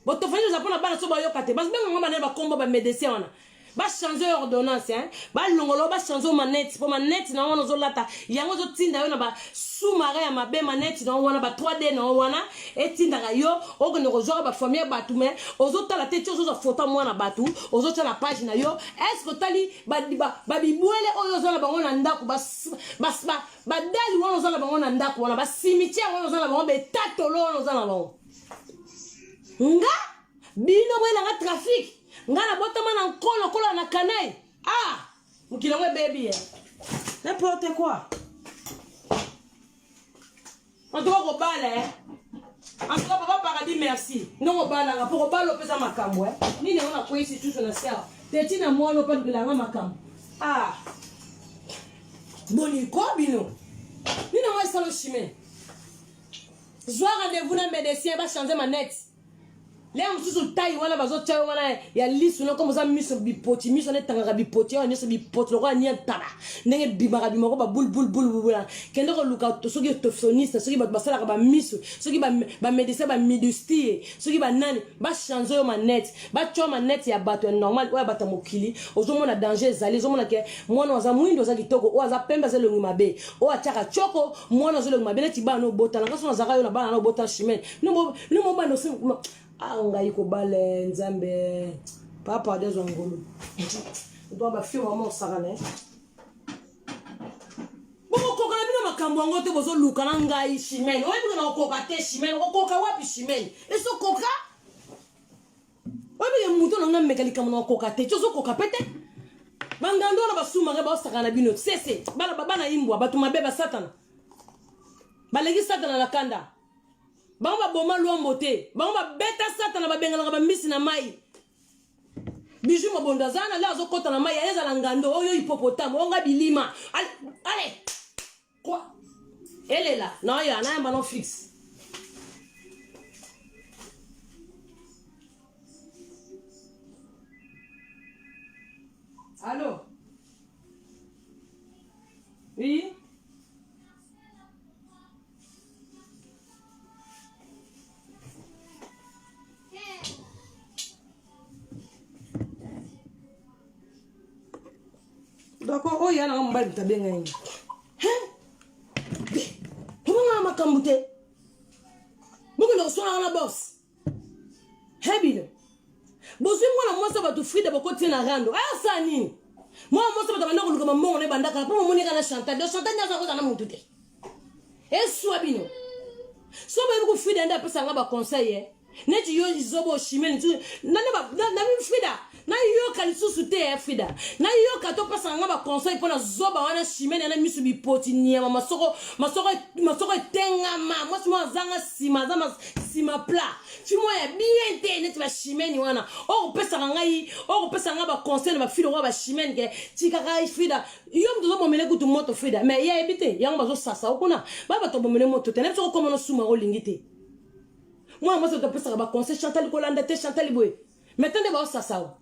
Ba orthophoniste eza pona bana so bayoka te. Babenga bango banani ba kombo ba médecin wana. Ba changer ordonnance hein. Ba longolo ba changer manette po manette na wana ozolata yango ozotinda yo na ba sous-marin ya mabe manette na wana ba 3D na wana etindaka yo okende kozwaka ba famille ya bato mais ozotala te ti ozozwa foto ya mwana bato ozotya na page na yo est ce que otali babibwele oyo oza na bango na ndako badali wana oza na bango na ndako wana bacimetière wana oza na bango betatolo wana oza na bango nga bino boyelanga trafic nga nabotama na nko lokola na kanai ah mokili yango ebebi ye n'importe quoi en tout cas kobala eh. En tout cas, papa Paradis, merci. Ndongo obalanga mpo kobala opesa makambo eh. Nini yango nakweyisi susu na se awa. Teti na mwana opa lukelanga makambo. Ah. Boni ko bino. Nini yango esalo chimene. Zwa rendez-vous na médecin ba changer manette. Lea mosusu tai wana bazotya yo wana ya lisu na kombo oza miso bipoti miso wana etangaka bipoti awa nyonso bipoti lokola nia ntaba ndenge ebimaka bimako babulbulbulbula kende koluka soki orthophoniste soki bato basalaka bamiso soki bamédecin bamidustie soki banani bachange yo manete batya manete ya bato ya normal oyo ya bato ya mokili ozomona danger ezali ozomona ke mwana aza mwindo aza kitoko oyo aza pembe aza elongi mabe oyo atyaka tioko mwana aza elongi mabe neti bana obotana nga so nazalaka yo na bana na obotana chimene nomobanda osi ah ngai kobale nzambe papa adezwa ngolu donc bafio mama osakana eh. bokokoka na bino makambo yango te bozoluka na ngai chimene oyebi na okoka te chimene okoka wapi chimene ezokoka oyebi ke moto na ngai meka likambo na okoka te ti ozokoka pe te bangando wana basumaka baosakana na bino sese bana bana imbwa bato mabe basatana baleki satana na kanda bango baboma lwambo te bango babeta satana babenganaka bambisi na mai bijou mobondo aza na le azokɔta na mai ezala ngando oyo hipopotame oyo nga bilima ale quoi elela naoya nayamba no fixe allo oui D'accord, oyo ya nanga mobali moto abenga ye. Hein? Omona makambo te. Bokende koswana na boss. He bino. Bozwi mwana mwasi ya bato Frida bokoti ye na rando. Aya sala nini? Mwana mwasi bato banda koluka mambongo na ye banda kala mpo momoni kaka na Chantal. Donc Chantal nde aza kozala na motu te. Eswa bino. So boyebi ko Frida nde apesa nga ba conseil eh. Neti yo zobo oshimeli na Frida nayoka lisusu te eh, Frida nayoka topesaka nga baconseil mpo na zoba wana chimene na misu bipoti niama masoko masoko masoko etengama mwasi moko azanga nsima aza nsima plat fi moko ya bien te neti bachimene wana okopesaka ngai okopesaka ngai baconseil na bafile okoya bachimene ke tikaka Frida yo moto ozobomele kutu moto Frida mais ye ayebi te yango bazosasa okuna ba bato bomele moto te na biso okoma nosuma olingi te mwana mwasi oto apesaka baconseil chantal kolanda te chantal boye mais tande baosasa o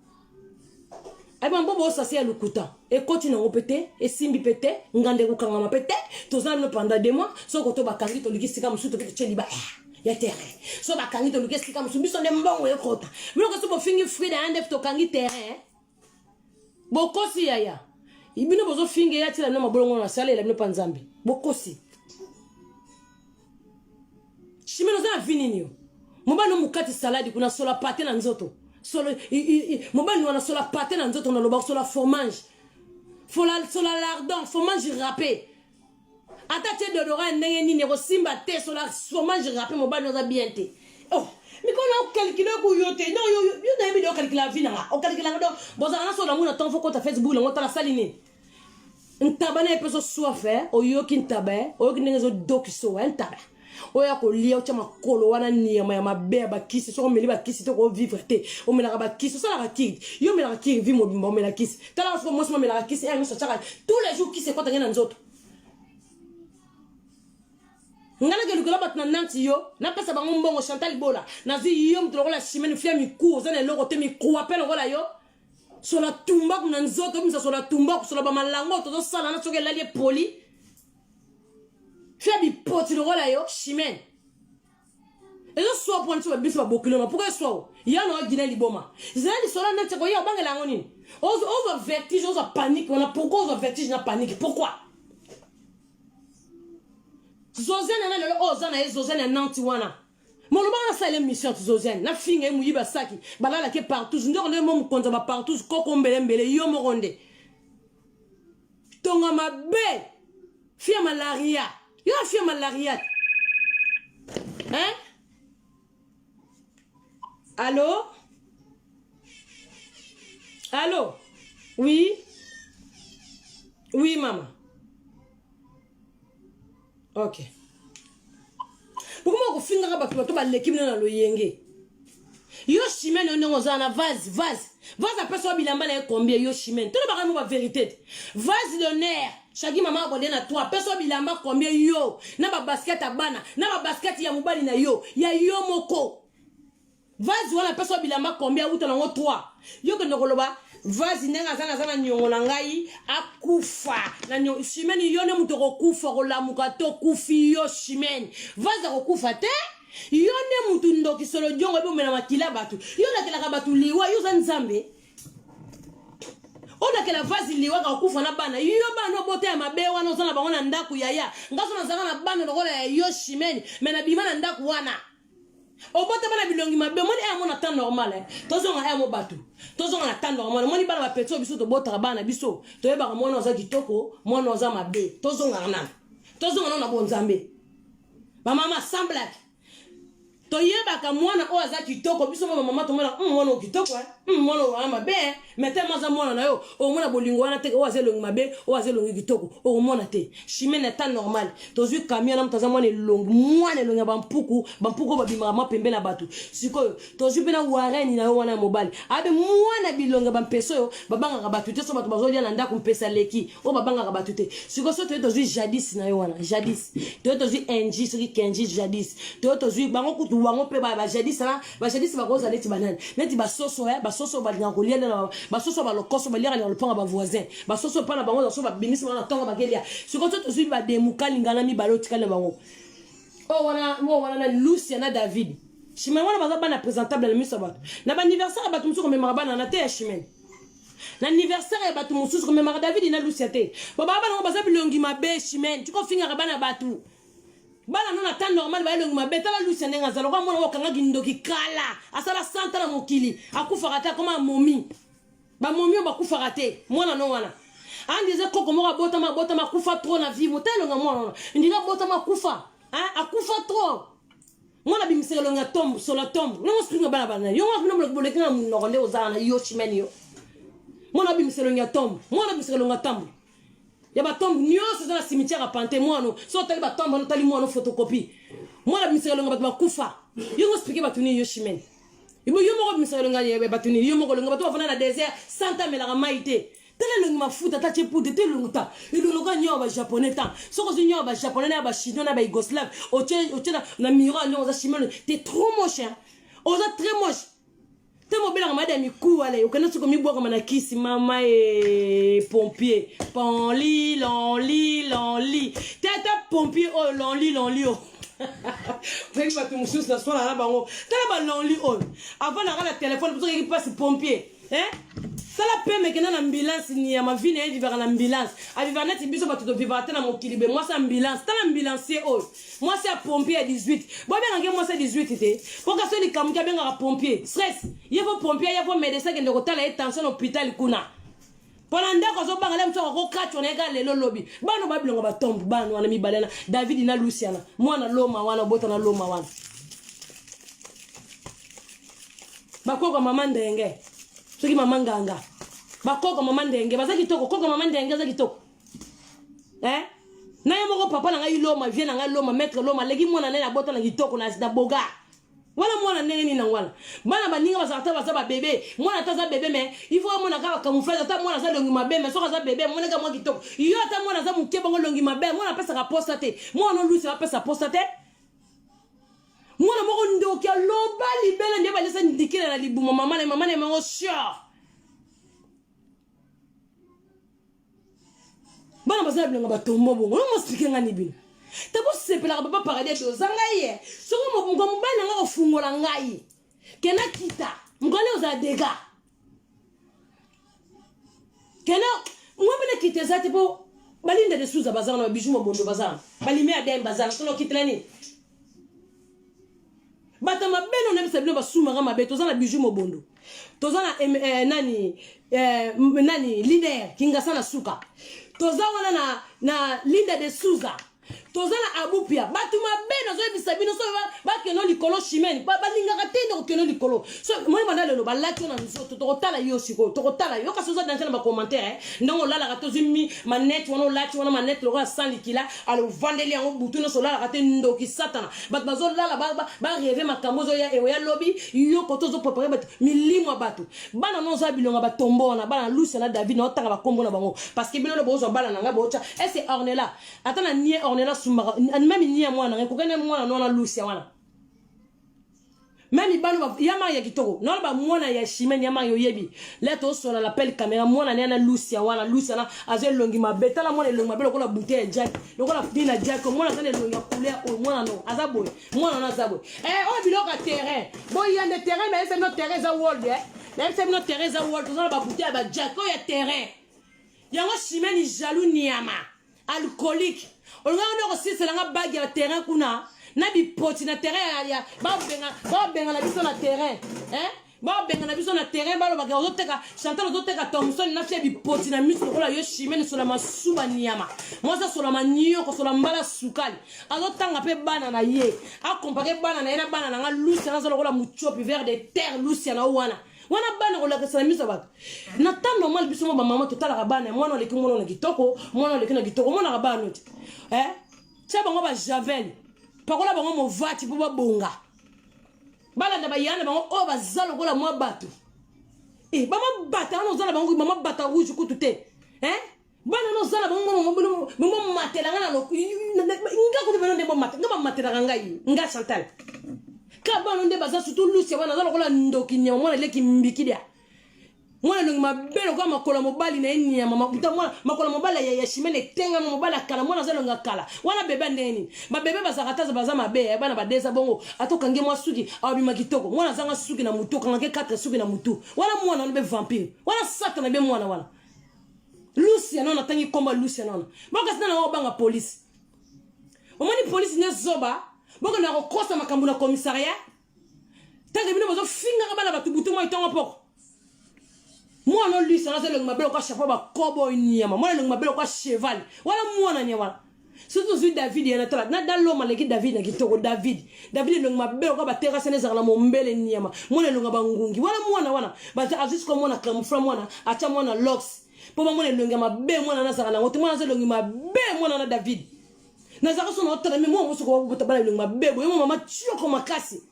ayeba mbo boosasa ya lokuta ekoti nango mpe te esimbi mpe te nganda ekokangama mpe te toza na bino pendant deux mois soko to bakangi toluki esika mosusu toke totye libaya ya terrain so bakangi toluki esika mosusu biso nde mbongo ekota biloko so bofingi frida ya nde tokangi terrain bokosi yaya bino bozofinga ye atila bino mabolongo na salela bino mpa nzambe bokosi chimene oza na vi nini yo mobali omokati saladi kuna sola pate na nzoto solo mobali wana sola pate na nzoto naloba sola fromage sola lardon fromage râpé ata tie deodorant ya ndenge nini ekosimba te sola fromage râpé mobali oza bien te oh mikolo okalkile ku yo te non yo yo nayebi de okalkila vie nanga okalkilanga donc bozala na sola muna ntango fokota facebook nango tala sali nini ntaba na ye mpe so soif eh, oyoki ntaba eh, oyoki ndenge ezodokiso eh, ntaba oyo ya kolia otya makolo wana niama ya mabe ya bakisi soki omeli bakisi te okovivre te omelaka bakisi osalaka kiri yo omelaka kiri vi mobimba omela kisi talaka soko mwasi omelaka kisi ya nyonso atyaka tous les jours kisi ekota nge na nzoto nga nakelukela bato na nanti yo napesa bango mbongo chantal bola nazwi yo moto lokola chimene fia mikuwa oza na eloko te mikuwa mpe lokola yo sola tumbaku na nzoto obimisa sola tumbaku sola bamalango tozosala na soki elali epoli fia bipoti lokola yo chimene ezoswa mpo biso biso babokilo na pourquoi eswa o ya na ogina liboma zela lisolo neti koya obangela yango nini ozwa vertige ozwa panique wana pourquoi ozwa vertige na panique pourquoi zozene na lelo oyo oza na ye zozene ya nanti wana molobaka nasala émission ti zozene nafinga ye moyibi asaki balalaki partout ndeko nde mo mokonzi ya bapartout koko mbelembele yo moko nde tonga mabe fia malaria yo afia malaria hein allo allo oui oui mama ok. Bokoma kofingaka bato, bato baleki bino na loyenge. Yo Chimene, yo ndenge oza na vase, vase, vase apesa yo bilamba na ye combien? Yo Chimene, tolobaka mo bavérité te. Vase d'honneur Shaki, mama akolie na 3, apesa yo bilamba combien? Yo na babasket ya bana, na babasket ya mobali na yo, ya yo moko, vase wana apesa yo bilamba combien? Auta nango 3. Yo kende koloba vase ndenge aza, naza na niongo na ngai, akufa na niongo. Chimene, yo nde moto okokufa, kolamuka to kufi. Yo Chimene, vase akokufa te. Yo nde mutu ndoki, solo diongo ebomela makila bato. Yo olakelaka bato liwa, yo oza Nzambe? Olakela vase liwa, kakokufa na bana. Yo bana obota ya mabe wana, oza na bango na ndako. Yaya, nga so nazalaka na bana lokola ya yo Chimene, me nabima na ndako wana. Obota bana bilongi mabe. Omoni aya mo na temps normal, eh. Tozonga aya mo bato, tozonga na temps normal. Omoni bana bapeti oyo biso tobotaka, bana biso toyebaka mwana aza kitoko, mwana aza mabe. Tozongaka nano, tozonga nano na bonzambe. Bamama, sans blague, toyebaka mwana oyo aza kitoko. Biso mo bamama tomona mwana oyo kitoko, mwana oyo wana mabe. Mais tellement aza mwana na yo, omona bolingo wana te. Oyo aza elongi mabe, oyo aza elongi kitoko, okomona te. Chimene, na temps normal, tozwi camion na moto aza mwana elongi, mwana elongi ya bampuku, bampuku oyo babimaka mwa pembe na bato. Sikoyo tozwi mpe na wareni na yo wana ya mobali, abe mwana bilongi ya bampesa oyo babangaka bato te. So bato bazolia na ndako, mpesa leki oyo babangaka bato te. Sikoyo so toye tozwi Jadis na yo wana, Jadis, toye tozwi Enji, soki Kenji, Jadis, toye tozwi bango kutu, bango mpe bajadis wana, bajadis bakozala neti banani? Neti basoso, basoso balingaka kolia nde, basoso balokoso baliaka na lopango bavoisin, basoso mpa na bango so babimisi bango na ntongo bakelia. Sikoyo so tozwi bademukalinga na mibale otikali na bango, oyo wana, oyo wana na Lucia na David. Chimene wana baza bana présentable na miso ya bato. Na baanniversaire ya bato mosusu komemaka bana na te ya Chimene. Na anniversaire ya bato mosusu komemaka David na Lucia te. Babaa bana ngo baza bilongi mabe. Chimene, tika ofingaka bana bato. Bana no na temps normal ba elongi mabe. Tala Lucia ndenge azala kwa mwana oyo okangaki ndoki kala, asala santa na mokili, akufaka te, akoma momi. Bamomi oyo bakufaka te. Mwana no wana andi eza koko moko abotama, abotama akufa trop na vie. Mota elonga mwana wana ndinga abotama akufa, akufa trop. Mwana abimisaka elongi ya tombe, solo tombe. Nongo springa bana bana yo ngo boleki na monoko nde ozala na yo. Chimene, yo mwana abimisa elongi ya tombe, mwana abimisaka elongi ya tombe ya batombe nyonso eza na cimetière ya pante. Mwana so otali batombe wana, otali mwana photocopie, mwana abimisaka elongi ya bato bakufa. Yo ngo explique bato nini? Yo Chimene, yo moko abimisaka elongi ya bato nini? Yo moko elongi bato bafanda na désert, santa amelaka mai te. Tala elongi, mafuta ta tie poudre te, elongi ta elongi oka nyongo bajaponais. Ta soki ozwi nyongo bajaponais na bachinois na bayugoslave, otie na miroir ndenge oza. Chimene, t'es trop moche, hein? Oza très moche te. Mobelaka maladi ya mikuwa ale okende soki omibwakama na kisi. Mama e pompier ponli lonli lonli te, ata pompier oyo lonli lonli oyo oyebi bato mosusu na swana na bango. Tala balonli oyo avandaka na telefone soki eki mpasi. Pompier, eh? Sala peme, kenda na ambulance. Niyama vi na ye vivaka na ambulance, avivaka neti biso bato tovivaka te na mokili be. Mwasi ambulance, tala ambulancier oyo, mwasi ya pompier ya 18. Bobengaka ye mwasi ya 18 te mpo kasi oyo likambo abengaka pompier stress. Ye fo pompier, ye fo médecin akende kotala ye tension na hôpital kuna mpo na ndako azobanga le mosu akokatwa na ye kaka lelo lobi. Bana babilonga batombe, bana wana mibale na David na Luciana, mwana Loma wana obota na Loma wana, bakoko mama ndenge soki mama nganga, bakoko mama ndenge baza kitoko. Koko mama ndenge aza kitoko, eh? Na ye moko papa na ngai Loma, vie na ngai Loma, maître Loma aleki mwana nene abota na kitoko na boga wana. Mwana ndenge nini nango wana? Bana baninga bazalaka ta baza babebe. Mwana ata aza bebe, mais il faut amona kaka camouflage. Ata mwana aza elongi mabe, mais soki aza bebe, amonaka mwa kitoko. Yo ata mwana aza moke bongo, elongi mabe, mwana apesaka posa te. Mwana olusi apesa posa te. Mwana moko ndoki aloba libele nde balesa ndikela na libuma mama na mama na mango sure. Bana baza na bilonga batombo bongo. Yo moexplique ngani bino ta bosepelaka? Papa Paradis oza ngai ye soki moko mobali na ngai kofungola ngai kena kita mokali ozala dega kena mwa mpene kita eza te mpo balinda de Suza baza wana, babiju mobondo baza wana, balime ya dem baza wana. Sono okitela nini? Bato mabe no nayebisa bino basumaka mabe. Toza na Biju Mobondo, toza na nani, nani, leader Kingasa na suka. Toza wana na Linda de Suza. Toza na Abupia. Bato mabe nazoyebisa bino so bakende likolo chimene balingaka te nde kokende likolo. So moi banda lelo balati yo na nzoto tokotala yo sikoyo tokotala yo kasi oza danger na ba commentaire eh. Ndenge olalaka te ozwi mi manette wana olati wana manette lokola sans likila ale ovandeli yango butu nyonso olalaka te ndoki satana bato bazolala bareve makambo ozoya eoya lobi yo koto ozoprepare bato milimo ya bato bana no oza bilonga batombo wana bana lucia na david na otanga bakombo na bango parce que bino nde bozwa bana na ngai botya ese ornela ata na nie ornela asumbaka meme nie ya mwana na ngai kokende mwana no wana lucia wana meme bana ya mai ya kitoko naona bamwana ya chimene ya mai oyebi le tosola la pelle camera mwana ne na lucia wana lucia na aza elongi mabe tala mwana elongi mabe lokola bouteille ya jack lokola nini na jack mwana aza na elongi ya couleur oyo mwana no aza boye mwana no aza boye eh oyo biloko ya terrain boya nde terrain nayebisa bino terrain eza world eh nayebisa bino terrain eza world toza na babouteille ya bajack oyo ya terrain yango chimene jaloux niama alcoolique olingaka nde okosilisela nga bagi ya terrain kuna na bipoti na terrain ya babengana biso na terrain eh? babengana biso na terrain balobaka ozoteka chantal ozoteka thomson na fia bipoti na miso lokola yo chimene sola masuba niama mwasi asola manioko sola mbala sukali azotanga mpe bana na ye akompare bana na ye na bana na nga lucia naza lokola mutiopi ver de terre lucia na wana wana bana kolakisa na miso ya bato na temps normal biso mwa bamama totalaka bana mwana oleki mwana na kitoko mwana oleki na kitoko omonaka bana oti eh? tia bango bajavel pakola bango movati mpo babonga balanda bayaya na bango oyo baza lokola mwa bato e bamabata wana oza na bango bamabata rouge kutu te eh? bana no oza na bango bomatela nga na nga kutu bino nde bomata nga bamatelaka ngai nga chantal ka bana nde baza surtout lucia wana aza lokola ndoki nyama mwana leki mbikidia mwana elongi mabe lokola makolo ya mobali na ye nyama mabuta mwana makolo ya mobali ya chimene etengama mobali ya kala mwana aza elongi ya kala wana bebe ndenge nini babebe bazalaka ta baza mabe ya bana badeza bongo ata okangi mwa suki abima kitoko mwana azanga suki na motu okangaki 4 suki na motu wana mwana wana be vampire wana satana be mwana wana lucia nano atangi nkombo ya lucia nano bokasi nana obanga polisi omoni polisi nde zoba bokenda kokosa makambo na commissariat ntango bino bozofingaka bana bato butu moi ntongo poko mwana olisa naza elongi mabe lokola chapeau bakobo nyama mwana elongi mabe lokola cheval wana mwana nya wana soki tozwi david yana tala na loma aleki david na kitoko david david elongi mabe lokola baterase na ezalaka na mombele nyama mwana elongi ya bangungi wana mwana wana azwi sikoyo mwana camoufla mwana atya mwana lox mpo bamona elongi ya mabe mwana nazalaka nango te mwana aza elongi mabe mwana na david nazalaka so naotala me mwana mosuku babota bana elongi mabe boye mwa mama tioko makasi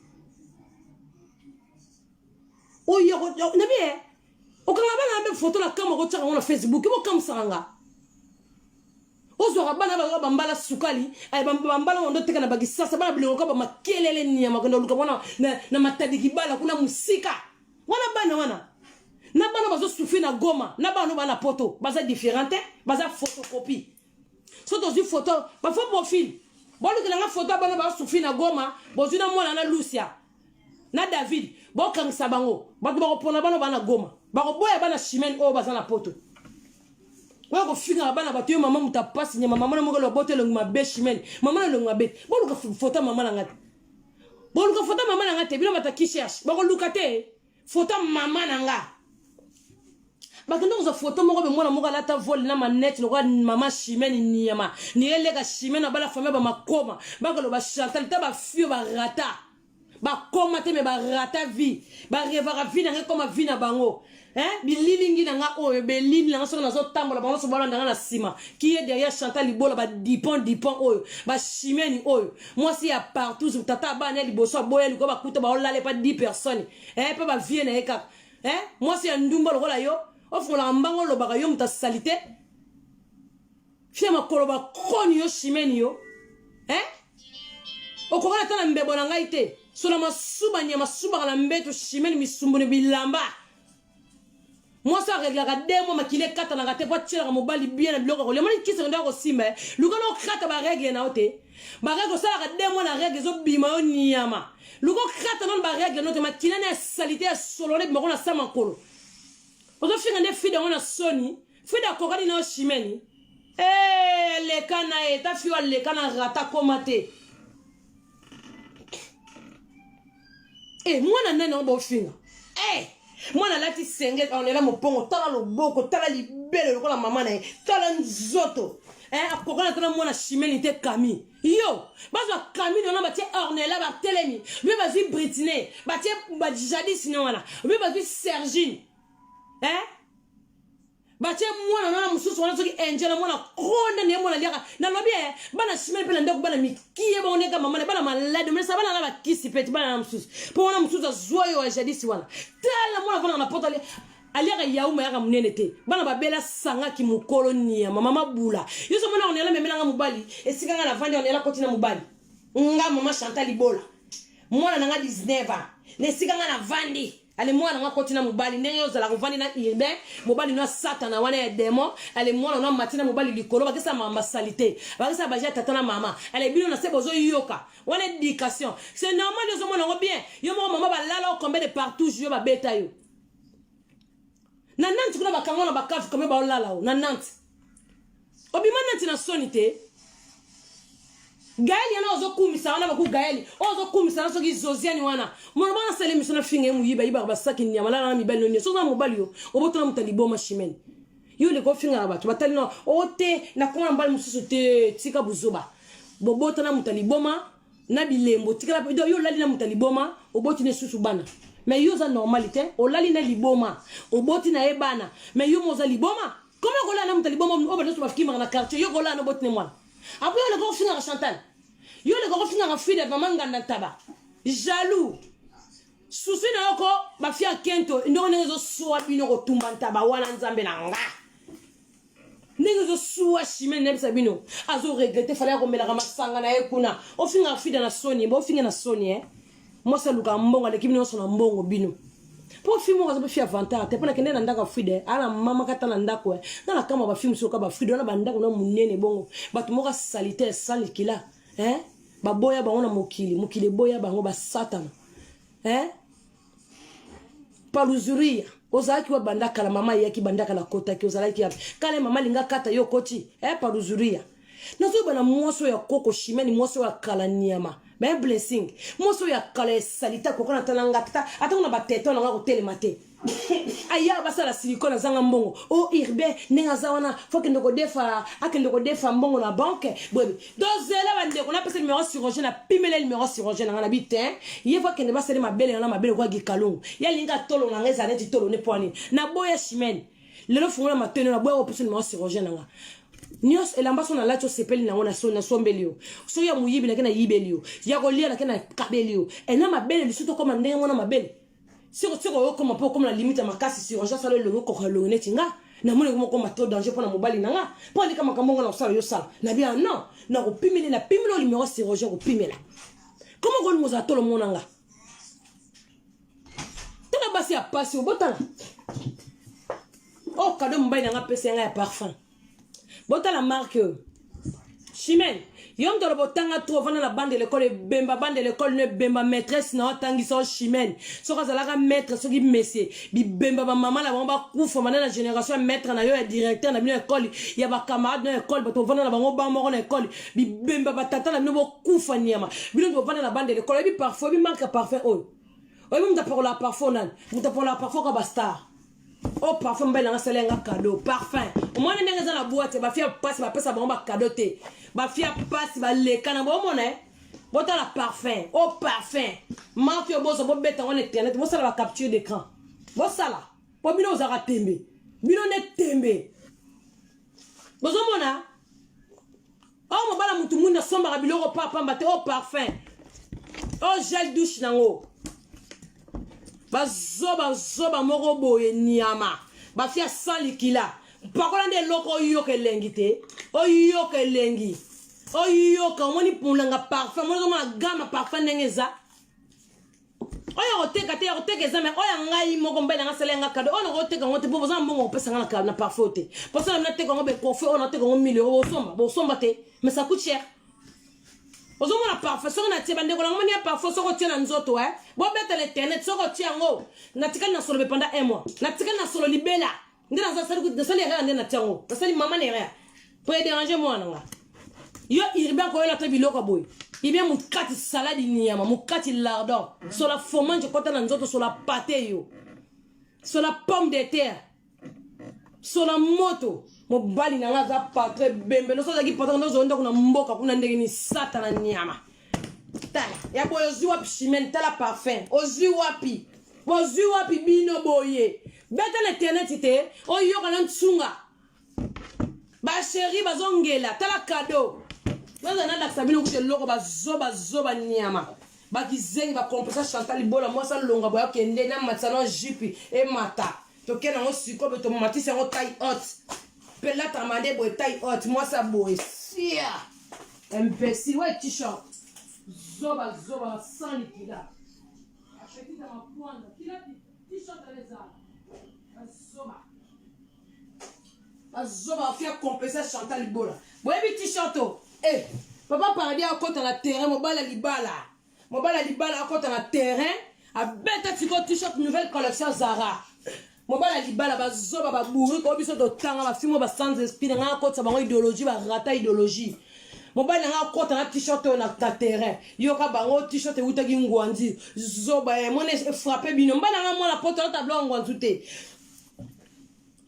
oyo nabi e okanga bana na be foto na kama kotyaka yango na facebook bokamwisaka nga ozwaka bana baza bambala sukali eh, bambala wando teka na bakisasa bana bilongo ka bamakelele nyama kenda oluka wana na matadi kibala kuna mosika wana bana wana na bana bazosufri na goma na bana bana poto baza différente baza photocopie so tozwi photo bafo profil bolukela nga photo ya bana bazosufri na goma bozwi na mwana na lucia na david bokangisa bango bato bakopona bana bana goma bakoboya bana chimene oyo baza na poto oyo kofingaka bana bato yo mama moto apasi nyama mama na moko lobota elongi mabe chimene mama na elongi mabe boluka foto ya mama na nga te boluka foto ya mama na nga te bino bato ki cherche bakoluka te foto ya mama na nga bakende kozwa foto moko be mwana moko alata vole na manete lokola mama chimene niyama niyeleka chimene abala famille bamakoma bakoloba chantal ta bafio barata bakoma te me barata vie barevaka vie na ngai ekoma vie na bango eh? bililingi na nga oyo belili na nga soki nazotambola bango nyonso balanda nga na nsima qui est derrière chantal libola badipon dipon oyo bachimeni oyo mwasi ya partout tata abana ya liboso aboya likoya bakuta baolala epa 10 personnes eh? mpe bavie na ye kaka eh? mwasi ya ndumba lokola yo ofungolaka mbango olobaka yo moto asalite fia makolo bakoni yo chimeni yo eh? okokana ata na mbebo na ngai te sola masuba nyama subaka na mbeto chimeni misumbuni bilamba mwasi areglaka de mwa makili ekatanaka te mpo atielaka mobali bien na biloko ya kolia moni kisi nde akosimba eh? luka na okata baregle na yo te baregle osalaka de mwa na regle ezobima yo nyama luka okata nano baregle no te makila na ya salite ya solo wana ebimako na sa makolo ozofinga nde fide yango na soni Fida akokani na yo chimene eh, aleka na ye ta fio aleka na rata koma te eh, mwana nani yango bofinga eh, mwana alati senge onela mopongo tala loboko tala libele lokola mama na ye tala nzoto eh, akokana tana mwana chimene te kami yo bazwa kami nona batie ornela batelemi be bazwi britine batie bajadis ne wana be bazwi sergine eh? batie mwana nana mosusu wana soki angela mwana konda na ye mwana aliaka nalobi e bana chimene mpe na ndako bana mikie bango ndeka mama na bana malade omelesa bana na bakisi mpe ti bana na mosusu mpo wana mosusu azwa yo ya jadisi wana tala mwana afandaka na poto aliaka yauma yaka monene te bana babela sangaki mokolo niama mama bula yo so mona onela memela nga mobali esika nga navandi onela koti na mobali nga mama chantal libola mwana na nga 19 ans na esika nga navandi ale mwana nga koti na mobali ndenge yo ozalaka ovandi na urbain mobali no satana wana ya demon ale mwana no amati na mobali likolo bakisa mama salite bakisa baje ya tata na mama ale bino na se bozoyoka wana éducation c'est normal yo ozomona yango bien yo moko mama balala o combien de partout yo babeta yo na nanti kuna bakanga na bakafi combien baolala o na nanti obima nanti na soni te gaeli wana ozokumisa wana baku gaeli oyo ozokumisa na soki zoziani wana moloba nasala emission na finga ye moyibi ayibaka basaki nyama lala na mibali no nyonso oza mobali yo obotana moto liboma chimene yo oleka ofingaka bato batali na o te nakoma na mobali mosusu te tika buzoba bobotana moto ya liboma na bilembo tikala donc yo olali na moto ya liboma oboti na esusu bana mais yo oza normal te olali na liboma oboti na ye bana mais yo mo oza liboma comment kolala na moto ya liboma oyo bato nyonso bakimaka na quartier yo kolala na oboti na mwana apres yo oleka kofingaka chantal yo oleka kofingaka fide mama nganda ntaba jaloux susi na yo ko bafia kento ndenge ndenge ezoswa bino kotumba ntaba wana nzambe na nga ndenge ezosuwa chimene nayebisa bino azo regrete fale akomelaka masanga na ye kuna ofingaka fida na soni bofinga na soni e mwasi alukaka mbongo aleki bino nyonso na mbongo bino mpo fi moko aza mpe fi avantage te mpo nakende na ndako ya fride ala mama kata na ndako e nga na kama bafi mosusu oka bafride wana bandako na monene bongo bato moko asalite esali kila eh? baboya bango na mokili mokili eboya bango basatana eh? paluzuria ozalaki wa banda kala mama ayaki banda kala akotaki ozalaki wapi kala mama alinga kata yo okoti eh, paluzuria nazoyeba na mwasi oyo ya koko chimene mwasi oyo ya kala niama me blessing mwasi oyo ya kala esalite akoka na tala nga ata ata kuna bateton na nga kotelema te aya basala silicone azanga mbongo o oh, irbe ndenge aza wana fo akende kodefa akende kodefa mbongo na banke boyebi tozela bandeko napesa numero chirurgien napimela numero chirurgien na ngai nabi te ye fo akende basali mabele na mabele kwa gikalungu ye alingi atolo na ngai ezala neti tolo ne mpo nini naboya chimene lelo fungola matoi naboya kopesa numero chirurgien na ngai nyonso elamba so nalati osepeli nango nasombeli yo soki ya moyibi nake nayibeli yo ya kolia nake nakabeli yo ena mabele lisusu tokoma ndenge mwana mabele siko siko okoma mpo okoma na limite ya makasi chirurgien asala elongi okoka elongi neti nga namoni ekoma okoma trop danger mpo na mobali na nga mpo alika makambo ngo na kosala yo sala na bia non nakopimela napimela oyo numero chirurgien kopimela koma kolinga ozala tolo mona nga tala basi ya pasi obotala oyo oh, kado mobali na nga apesa nga ya parfum botala marke oyo chimene yo moto oloba otanga trop ovanda na bande lekole ebemba bande lekole no ebemba maîtresse na yo atangisa yo chimene soki azalaka maître soki monsieur bibemba bamama na bango bakufa banda na génération ya maître na yo ya directeur na bino ya ekole ya bacamarade na yo ekole bato bovanda na bango ba moko na ekole bibemba batata na bino bokufa nyama bino moto bovanda na bande lekole oyebi parfum oyebi marque ya parfum oyo oyebi moto apakolaka parfum nani moto apakolaka parfum ka bastar o oh, parfum mobali nanga asali yanga cadeau parfum omoni ndenge eza na boite bafia mpasi bapesa bango bacado te bafia mpasi baleka na bomona eh? botala parfum o oh, parfum marke oyo bozwa bobeta yango na internet bosala bacapture d'écran bosala mpo bino ozalaka tembe bino nde tembe bozomona oyo oh, mobala motu mwinda asombaka biloko pa pamba te oyo oh, parfum oyo oh, gel douche nango bazoba zoba moko boye nyama bafia sans likila pakola nde eloko oyoka elengi te oyoka elengi oyoka omoni pulanga parfum omoni ozomona gama parfum ndenge eza oyo akoteka te akoteka eza me oyo ya ngai moko mobali nanga asala yanga kado oyo nakoteka yango te mpo boza na mbongo kopesa nga na parfum te mpo soki nateka yango bekofe oyo nateka yango 1000 euro bosomba bosomba te mais ça coûte cher ozomona parfum soki natie bandeko nango moni ya parfum soki otie na nzoto e bobetela internet soki otie yango natikali na solo be pendant un mois natikali na solo libela nde nasali erreur nde natie yango nasali mama na erreur po ederange mwana nga yo irbe koyola te biloko boye ibie mokati saladi niyama mokati lardon sola fromage ekota na nzoto sola pate yo sola pomme de terre. Sola moto. Mobali na nga aza patron ebembe. Noso azalaki patron ndozo ndako na mboka kuna ndenge ni satana nyama. Tala, ya boye ozwi wapi chimene, tala parfum. Ozwi wapi? Bozwi wapi bino boye? Beta na internet te, oyoka na ntsunga. Ba chérie bazongela, tala cadeau. Naza nalakisa bino kutu eloko bazoba zoba nyama. Bakizengi ba compressa Chantal Libola mwasi alonga boye akende na matisa na jupe emata. Toke nango sikoyo be tomatisi yango taille haute. Pe lataka mande boye taille haute mwasi aboye. Sia. Imbécile ouais t-shirt. Zoba zoba sans likila. Apetita mapwanda. Kila t-shirt aleza. Bazoba. Bazoba afia compesa Chantal Libola. Boyebi t-shirt o. Eh, papa paradis akota na terrain mobala libala. Mobala libala akota na terrain abeta tiko t-shirt nouvelle collection Zara. Mobala libala bazoba ba bourrique oyo biso totanga ba films ba sans esprit na ngai akotisa bango idéologie ba rata idéologie. Mobali na ngai akota na t-shirt oyo na terrain. Yoka bango t-shirt ewutaki ngwanzi. Zoba eh, mwana frappe bino. Mobali na ngai mwana poto alata biloko ngwanzu te.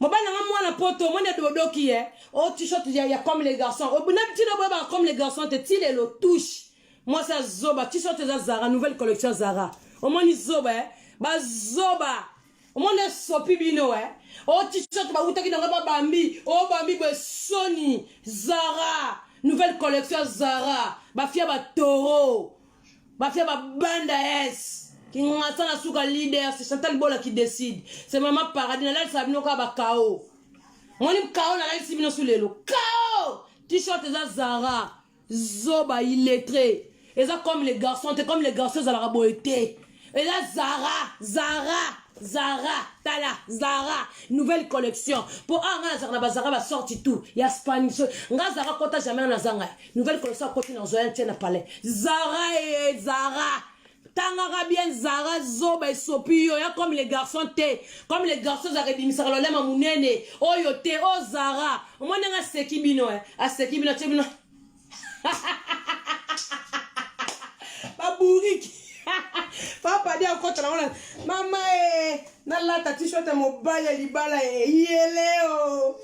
Mobali na nga mwana poto omoni adodoki ye o t-shirt ya, ya comme les garçons na tina boyebaka comme les garçons te ti lelo touche mwasi ya zoba t-shirt eza Zara nouvelle collection Zara omoni zoba eh bazoba omoni esopi bino eh o t-shirt bawutaki nango babambi obambi boye soni Zara nouvelle collection Zara bafia batoro Bafia ba banda es. Kingasa na suka leader, c'est Chantal Bola qui décide. C'est maman paradis na lalisa bino ka ba KO. Moni KO na lalisi bino su lelo. KO! T-shirt eza Zara. Zoba illettré. Eza comme les garçons, te comme les garçons ezalaka boye te. Eza Zara, Zara, Zara, tala, Zara, nouvelle collection. Po ah nga nazalaka na ba Zara ba sorti tout. Ya Spanish. Nga Zara kota jamais na zanga. Nouvelle collection akoti na zoya ntie na palais. Zara e Zara. Tangaka bien Zara zoba esopi yo ya comme les garçons te. Comme les garçons ezalaka ebimisaka lolema munene. Oyo te o Zara. Omoni ndenge aseki bino eh. Aseki bino atie bino. Babouriki. Papa dia akota na wana. Mama e nalata t-shirt ya mobali ya libala e yeleo.